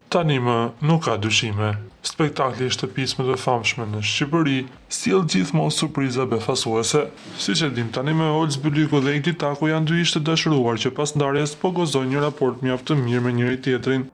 Tani më nuk ka dyshime. Spektakli i shtëpisë më të famshme në Shqipëri sjell gjithmonë surpriza befasuese. Siç e dimë tani më Ols Bylyku dhe Egli Tako janë dy ish të dashuruar që pas ndarjes po gëzojnë një raport mjaft të mirë me njëri-tjetrin.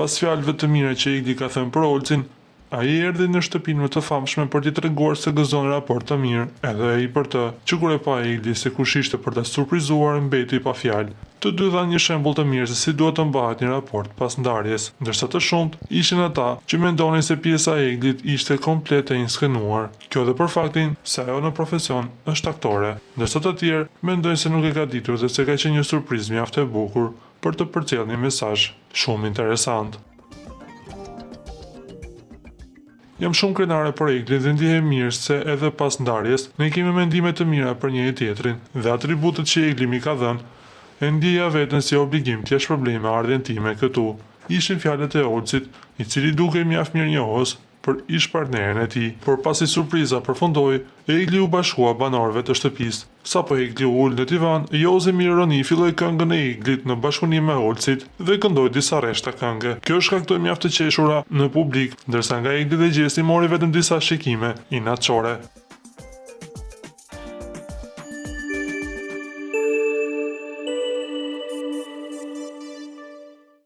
Pas fjalëve të mira që Egli ka thënë për Olsin, Ai erdhi në shtëpinë më të famshme për t'i treguar se gëzon raport të mirë edhe ai për të. Që kur e pa Egli se kush ishte për ta surprizuar mbeti pa fjalë. Të dy dhanë një shembull të mirë se si duhet të mbahet një raport pas ndarjes, ndërsa të shumtë ishin ata që mendonin se pjesa e Eglit ishte komplet e inskenuar, kjo edhe për faktin se ajo në profesion është aktore, ndërsa të tjerë mendojnë se nuk e ka ditur dhe se ka qenë një surprizë mjaft e bukur për të përcjellë një mesazh shumë interesant. Jam shumë krenare për Eglin dhe ndjehem mirë se edhe pas ndarjes, ne kemi mendime të mira për njëri-tjetrin dhe atributet që Egli m'i ka dhënë, e ndjeja veten si obligim t'ia shpërblej me ardhjen time këtu, ishin fjalët e Olsit, i cili dukej mjaft mirënjohës për ish-partneren e tij. Por pasi surpriza përfundoi, Egli u bashkua banorëve të shtëpisë. Sapo Egli u ul në divan, Jozi me ironi filloi këngën e Eglit në bashkëpunim me Olsit dhe këndoi disa rreshta kënge. Kjo shkaktoi mjaft të qeshura në publik, ndërsa nga Egli dhe Gjesti mori vetëm disa shikime inatçore.